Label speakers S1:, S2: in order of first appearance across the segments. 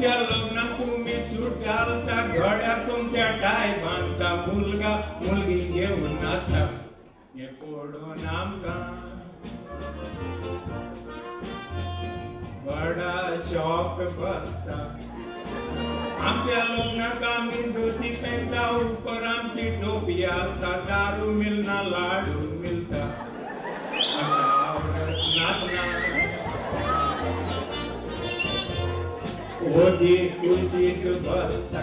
S1: आमच्या लग्नाक तुमी सूट घालता, गळ्याक तुमच्या टाय बांदता, मुलगा मुलगी घेवन नाचता. हें पळोवन आमकां व्हडा शॉक बसता. आमच्या लग्नाक आमी धोती पेंता, उपर आमची टोपी आसता, दारू मिलना लाडू मिलता, आवडत नाचना ओगी कुशीक बसता.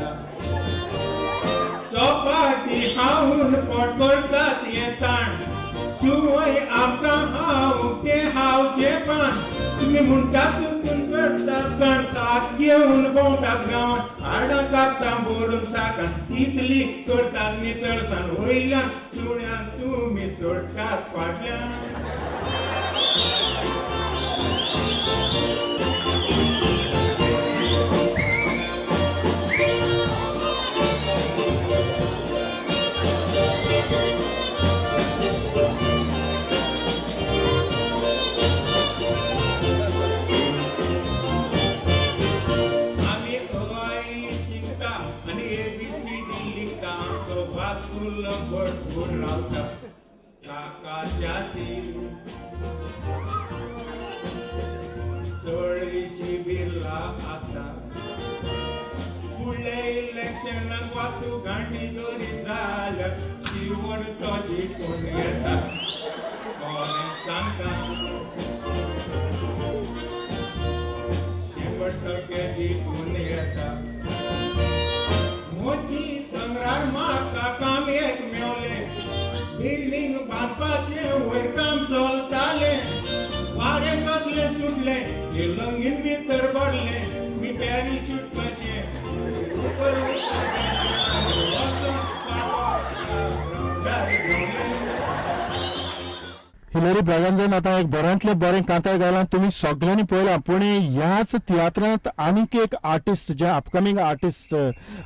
S1: चौपाटी हांवून पोट करतात हें ताण, सुवय आमकां हांव तें हांवचें पान. तुमी म्हणटात तुकून करतात कण, साक घेवन भोंवतात गांवान, हाडां कापतां भरून साकान, इतली करतात नितळसाण, वयल्यान सुण्यान तुमी सोडटात फाटल्यान. काका चाची चडशी बिर्ला आसता. फुडले इलेक्शनाक वास्तू गांठी दोरी जाल्यार शिवड तो जिखून येता. कोणें सांगता 100% जिखून येता. मोती दोंगरार म्हाका काम एक मेवलें, बिल्डींग बांदपाचें वयर काम चलतालें. वारें कसलें सुटलें, लंगीन भितर भरलें, मी पॅराशूट कशें उपर
S2: हिलरी ब्रागांझान आतां एक बऱ्यांतलें बरें कांतार गायलां, तुमी सगळ्यांनी पळयलां. पूण ह्याच तियात्रांत आनीक एक आर्टिस्ट जे अपकमींग आर्टिस्ट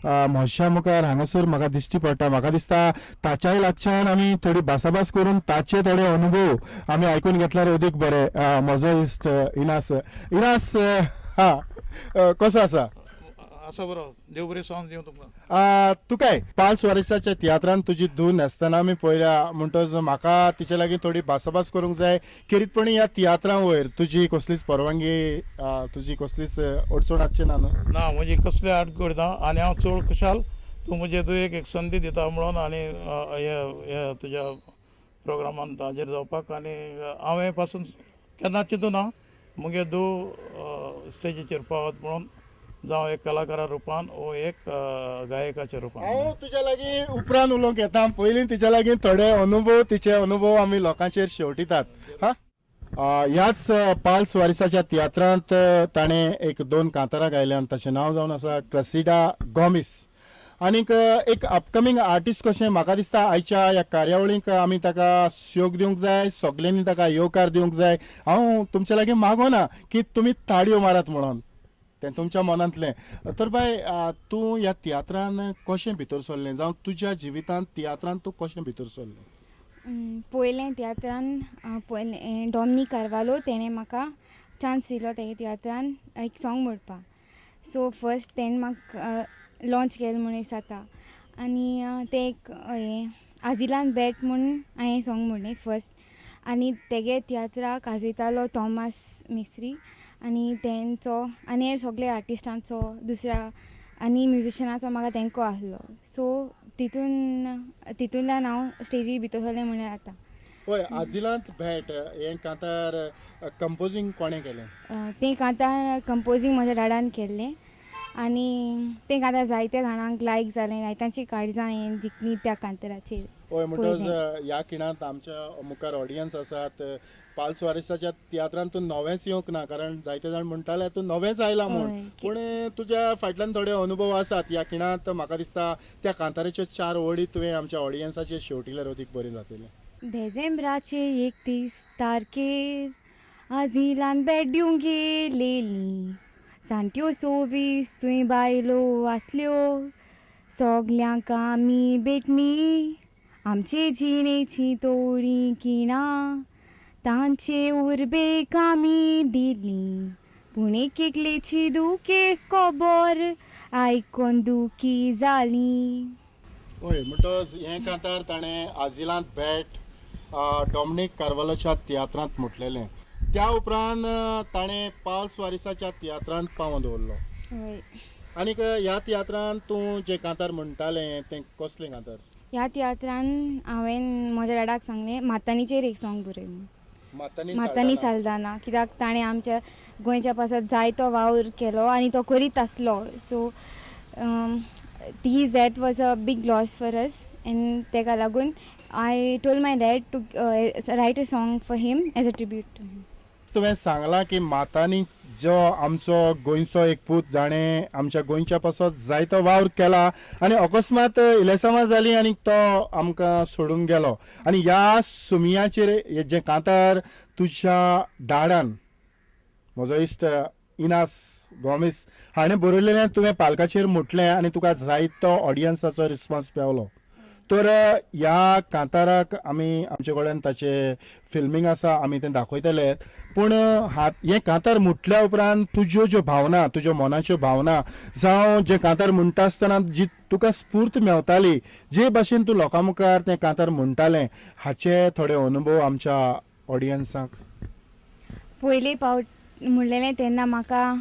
S2: म्हज्या मुखार हांगासर म्हाका दिश्टी पडटा. म्हाका दिसता ताच्याय लागच्यान आमी थोडी भासाभास करून ताचे थोडे अनुभव आमी आयकून घेतल्यार अदीक बरें. म्हजो इश्ट इनास. इनास, हा कसो आसा?
S3: आसा बरो, देव बरें सांग दिवं तुमकां.
S2: तुकाय पाल्स वारिसाच्या तियात्रान तुजी धून आसतना आमी पळयल्या, म्हणटच म्हाका तिचे लागीं थोडी भासाभास करूंक जाय. खेरीतपणी ह्या तियात्रा वयर तुजी कसलीच परवानगी, तुजी कसलीच अडचण आसची ना न्हू?
S3: ना, म्हजी कसली आडखळ ना आनी हांव चड खुशाल तूं म्हजे दुयेक एक संदी दिता म्हणून आनी हे तुज्या प्रोग्रामान हाजीर जावपाक. आनी हांवें पासून केन्ना चिंतूं ना मुगे धूव स्टेजीचेर पावत म्हणून, जावं एक कलाकारा रुपान वो एक गायकाच्या रुपान.
S2: हांव तुज्या लागीं उपरांत उलोवंक येता, पयलीं तिच्या लागीं थोडे अनुभव, तिचे अनुभव आमी लोकांचेर शेवटितात. हा, ह्याच पाल्स वारिसाच्या तियात्रांत ताणें एक दोन कांतारां गायल्यान, ताचें नांव जावन आसा क्रसिडा गोमीस. आनीक एक अपकमींग आर्टिस्ट कशें म्हाका दिसता आयच्या ह्या कार्यावळीक आमी ताका सहयोग दिवंक जाय, सगल्यांनी ताका येवकार दिवंक जाय. हांव तुमच्या लागीं मागोना की तुमी ताळयो मारात म्हणून, तें तुमच्या मनांतलें. तर बाय, तूं ह्या तियात्रान कशें भितर सरलें, जावं तुज्या जिवितांत तियात्रान तूं कशें भितर सरलें?
S4: पयलें तियात्रान पयलें डॉमनीक कार्वालो तेणें म्हाका चान्स दिलो तेगे तियात्रान एक सोंग म्हणपाक. सो फर्स्ट तेणें म्हाका लॉंच केलें म्हूण जाता. आनी तें एक हें आजिलान बेट म्हूण हांवें सोंग म्हणलें फर्स्ट. आनी तेगे तियात्राक आजयतालो थॉमास मिस्त्री आनी तेंचो आनी हेर सगळे आर्टिस्टांचो दुसऱ्या आनी म्युजिशनाचो म्हाका तेंको आसलो. सो तितूंतल्यान हांव स्टेजी भितर सरलें म्हणल्यार जाता.
S2: पळय, आजिलांत भेट हें कांतार कंपोजींग कोणें केलें?
S4: तें कांतार कंपोजींग म्हज्या डाडान केल्लें आनी तें कांतार जायत्या जाणांक लायक जालें, जायत्यांची काळजां हें जिखलीं त्या कांताराचेर.
S2: हय, म्हणटच ह्या खिणांत आमच्या मुखार ऑडियन्स आसात. पाल्स वारिसाच्या तियात्रान तूं नवेंच येवंक ना, कारण जायते जाण म्हणटाले तूं नवेंच आयला म्हूण, पूण तुज्या फाटल्यान थोडे अनुभव आसात. ह्या खिणांत म्हाका दिसता त्या कांताराच्यो चार वळी तुवें आमच्या ऑडियन्साचेर शेवटिल्यार अदीक बरें जातलें.
S4: देझेंब्राचे 31 तारखेर आजिलान बेड्यूंक गेलेली, जाणट्यो 26 थंय बायलो आसल्यो, सगल्यांक आमी भेटली, आमचे जिणेची थोडीं खिणां तांचे उर्बेक आमी दिली, पूण एक एकलेची दुकेस खबर आयकोन दुखी जाली.
S2: हय, म्हणटच हें कांतार ताणें आजिलांत भेट डॉमनीक कार्वालोच्या तियात्रांत म्हटलेलें. त्या उपरांत ताणें पाल्स वारिसाच्या तियात्रांत पावोवन दवरलो.
S4: हय.
S2: आनीक ह्या तियात्रांत तूं जें कांतार म्हणटालें तें कसलें कांतार?
S4: ह्या तियात्रान हांवें म्हज्या डॅडाक सांगलें मातानीचेर एक सॉंग बरय म्हूण. मातानी साल्दाना, कित्याक ताणें आमच्या गोंयच्या पासत जायतो वावर केलो आनी तो करीत आसलो. So his death was a big loss for us and तेका लागून I told my dad to write a song for him as a tribute to him.
S2: तुवें सांगलां की मातानी जो आमचो गोंयचो एक पूत जाणें आमच्या गोंयच्या पासत जायतो वावर केला आनी अकस्मात इलेसांवां जाली आनी तो आमकां सोडून गेलो, आनी ह्या सुमयाचेर जें कांतार तुज्या डाडान म्हजो इश्ट इनास गोमेस हाणें बरयलेलें तुवें पालकाचेर म्हटलें आनी तुका जायतो ऑडियन्साचो रिस्पॉन्स मेवलो. तर ह्या कांताराक आमी आमचे कडेन ताचे फिल्मींग आसा, आमी तें दाखयतले. पूण हें कांतार म्हटल्या उपरांत तुज्यो ज्यो भावना, तुज्यो मनाच्यो भावना जावं जें कांतार म्हणटा आसतना जी तुका स्फूर्त मेवताली, जे भाशेन तूं लोकां मुखार तें कांतार म्हणटालें, हाचे थोडे अनुभव आमच्या ऑडियन्साक.
S4: पयले पावट म्हणलेलें तेन्ना म्हाका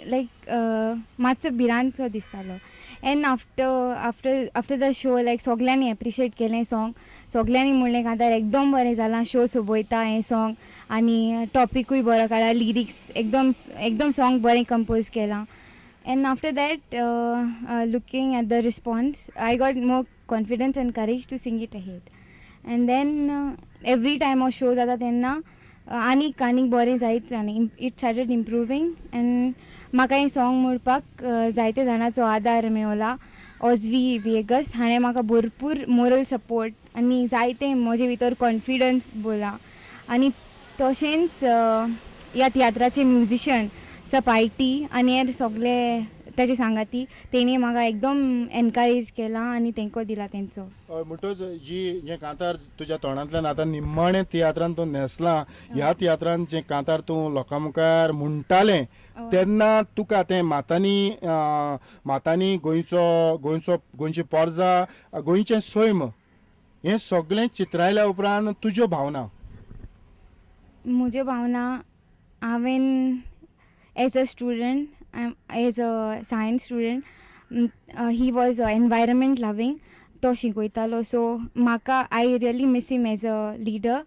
S4: लायक मातसो भिरांत सो दिसतालो. And after after after the show like सगल्यांनी एप्रिशिएट केलें सॉंग, सगल्यांनी म्हणलें कांतार एकदम बरें जालां, शो सोबयता हें सॉंग आनी टॉपिकूय बरो काडला, लिरिक्स एकदम एकदम सॉंग बरें कंपोज केलां. And after that looking at the response I got more confidence and courage to sing it ahead. And then every time हो शो जाता तेन्ना आनीक आनीक बरें जायत आनी it started improving. And म्हाका हें सॉंग म्हणपाक जायते जाणांचो आदार मेवला. ऑजवी वेगस हाणें म्हाका भरपूर मोरल सपोर्ट आनी जायते म्हजे भितर कॉन्फिडन्स बोला. आनी तशेंच ह्या तियात्राचे म्युजिशन सपायटी आनी हेर सगळे ताचे सांगाती तेणी म्हाका एकदम एनकरेज केलां आनी तेंको दिला तेंचो.
S2: हय, म्हणटच जी जें कांतार तुज्या तोंडांतल्यान आतां निमाणें तियात्रान तूं न्हेसलां, ह्या तियात्रान जें कांतार तूं लोकां मुखार म्हणटालें तेन्ना तुका तें मातानी मातानी गोंयचो गोंयचो गोंयची पोरजा, गोंयचें सैम हें सगळें चित्रायल्या उपरांत तुज्यो भावना?
S4: म्हज्यो भावना हांवें as a student, as a science student, he was environment loving, तो शिकयतालो. सो म्हाका I really miss him as a leader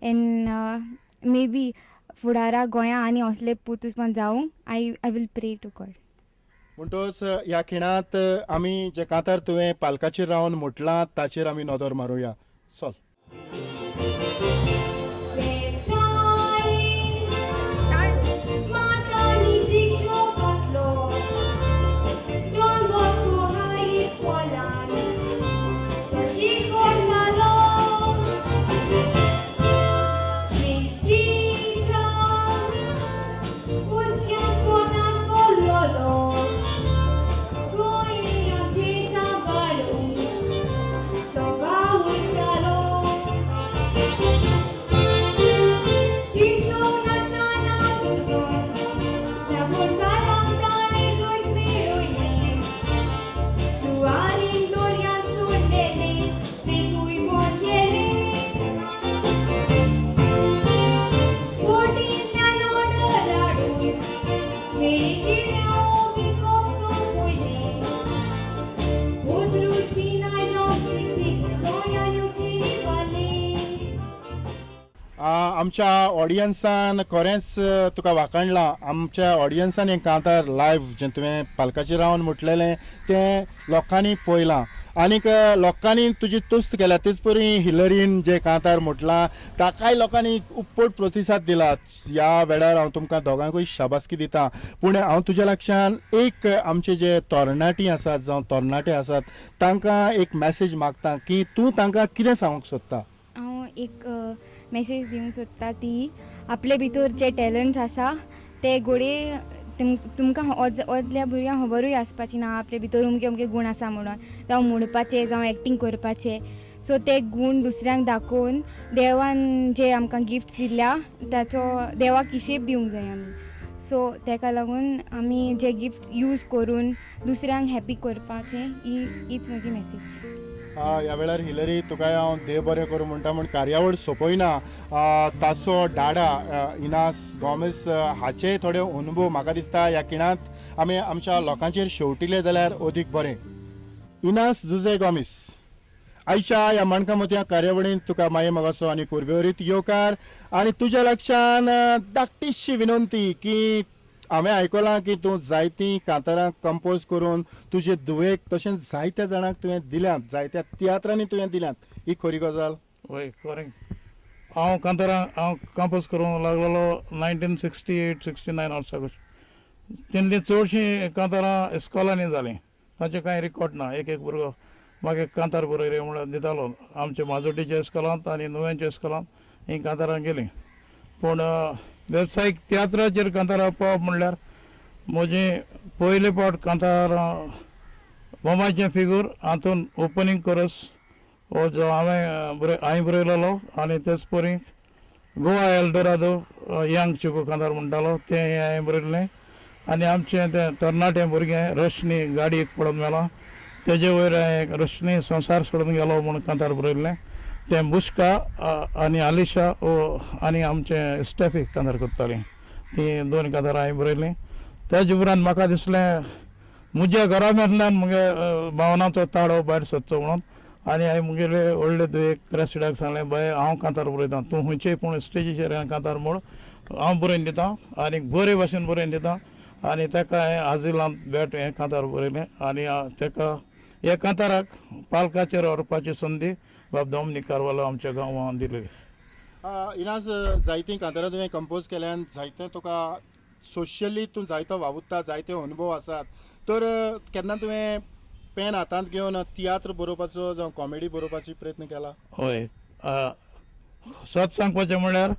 S4: and maybe फुडाराक गोंया आनी असले पूत पण जावंक I will pray to God.
S2: म्हणटच ह्या खिणांत आमी जे कांतार तुवें पालकाचेर रावन म्हटलां ताचेर आमी नदर मारुया. चल. आमच्या ऑडियन्सान खरेंच तुका वाखाणलां. आमच्या ऑडियन्सान हें कांतार लायव्ह जें तुवें पालकाचेर रावन म्हटलेलें तें लोकांनी पळयलां आनीक लोकांनी तुजी तुस्त केल्या. तेच परी हिलरीन जें कांतार म्हटलां ताकाय लोकांनी उपट प्रतिसाद दिला. ह्या वेळार हांव तुमकां दोगांकूय शाबासकी दिता. पूण हांव तुज्या लक्षान एक आमचे जे तरणाटी आसात जावं तरणाटे आसात तांकां एक मॅसेज मागता की तूं तांकां कितें सांगूंक सोदता?
S4: हांव एक मॅसेज दिवंक सोदता ती आपले भितर जे टॅलंट्स आसा ते घोडये तुमकां ओदल्या भुरग्यांक खबरूय आसपाची ना आपले भितर अमके अमके गूण आसा म्हणून, जावं म्हणपाचे जावं एक्टींग करपाचे. सो ते गूण दुसऱ्यांक दाखोवन देवान जे आमकां गिफ्ट्स दिल्या ताचो देवाक हिशेब दिवंक जाय आमी. सो तेका लागून आमी जे गिफ्ट यूज करून दुसऱ्यांक हॅपी करपाचें ही हीच म्हजी मॅसेज.
S2: ह्या वेळार हिलरी तुकाय हांव देव बरें करूं म्हणटा म्हूण कार्यावळ सोंपयना. ताचो डाडा इनास गोमेस हाचे थोडे अनुभव म्हाका दिसता ह्या खिणांत आमी आमच्या लोकांचेर शेवटिले जाल्यार अदीक बरें. इनास जुझे गोमेस, आयच्या ह्या माणकां मोतयां कार्यावळींत तुका माये मोगाचो आनी कुरबेवरीत येवकार. आनी तुज्या लक्षान धाकटीशी विनंती की हांवें आयकलां की तूं जायतीं कांतारां कंपोज करून तुजे धुवेक तशेंच जायत्या जाणांक तुवें दिल्यांत, जायत्या तियात्रांनी तुवें दिल्यांत, ही खरी गजाल?
S3: वय खरें. हांव कांतारां हांव कंपोज करूंक लागलेलो 1968-69 वर्सां. तेन्ना चडशीं कांतारां इस्कॉलांनी जालीं, ताचें कांय रिकॉर्ड ना. एक एक भुरगो मागीर कांतार बरयले म्हणून दितालो. आमच्या माजोड्डेच्या इस्कॉलांत आनी नुवेंच्या इस्कॉलांत हीं कांतारां गेलीं. पूण वेवसायीक तियात्राचेर कांतारां पळोवप म्हणल्यार म्हजी पयले फावट कांतारां बोमाचें फिगूर हातून ओपनींग कोरस हो जो हांवें हांवें बरयलेलो आनी तेच परी गोवा एल्डोरादो यांग चिको कांतार म्हणटालो तें हांवें बरयल्लें. आनी आमचें तें तरणाटें भुरगें रोशनी गाडयेक पडून मेलां तेजे वयर हांवें रोशनी संवसार सोडून गेलो म्हूण कांतार बरयल्लें. तें बुश्का आनी आलिशा आनी आमचें स्टॅफी कांतार करतालीं. तीं दोन कांतारां हांवें बरयलीं. तेज उपरांत म्हाका दिसलें म्हज्या घराब्यांतल्यान म्हगे भावनाचो ताळो भायर सरचो म्हणून आनी हांवें म्हगेले व्हडले धुवेक क्रेसिडाक सांगलें, बाय हांव कांतार बरयता, तूं खंयचेय पूण स्टेजीचेर कांतार म्हूण हांव बरोवन दिता आनी बरे भाशेन बरोवन दिता. आनी ताका हांवें आजिलांत बेट हें कांतार बरयलें आनी ताका ह्या कांताराक पालकाचेर व्हरपाची संदी बाब दोमनीक कारवालो आमच्या गांवान दिली.
S2: इनास, जायतीं कांतारां तुवें कंपोज केल्यान, जायते तुका सोशली तूं जायतो वावुरता, जायते अनुभव आसात, तर केन्ना तुवें पेन हातांत घेवन तियात्र बरोवपाचो जावं कॉमेडी बरोवपाचो प्रयत्न केला?
S3: हय, सत सांगपाचें म्हणल्यार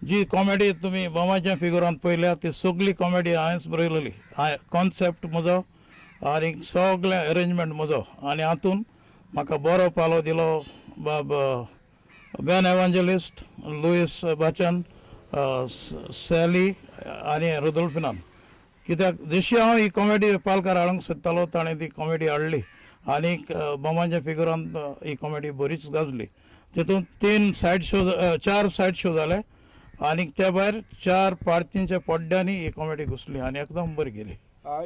S3: जी कॉमेडी तुमी बोमाच्या फिगुरांत पळयल्या ती सगळी कॉमेडी हांवेंच बरयलेली. हांवें कॉन्सेप्ट म्हजो आनी सगळें अरेंजमेंट म्हजो आनी हातून म्हाका बरो पालो दिलो बाब बेन एवांजलिस्ट, लुईस बाचन, सॅली आनी रुदोल्फिनान. कित्याक जशी हांव ही कॉमेडी पालकार हाडूंक सोदतालो ताणें ती कॉमेडी हाडली आनी बोमाच्या फिगुरांत ही कॉमेडी बरीच गाजली. तितून 3 सायड शो 4 सायड शो जाले आनी त्या भायर 4 पार्तींच्या पड्ड्यांनी ही कॉमेडी घुसली आनी एकदम बरी गेली.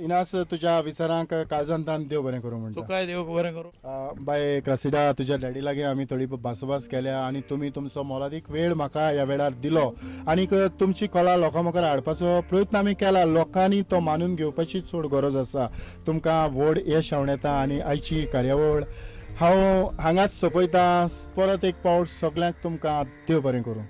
S2: इनास, तुज्या विचारांक काळजांतान देव बरें करूं म्हणटा.
S3: तुकाय देव बरें करूं.
S2: बाय क्रासिडा, तुज्या डॅडी लागीं आमी थोडी भासाभास केल्या आनी तुमी तुमचो मोलादीक वेळ म्हाका ह्या वेळार दिलो आनीक तुमची कला लोकां मुखार हाडपाचो प्रयत्न आमी केला. लोकांनी तो मानून घेवपाची चड गरज आसा. तुमकां व्हड यश आंवडेता आनी आयची कार्यावळ हांव हांगाच सोंपयता. परत एक पावट सगल्यांक तुमकां देव बरें करूं.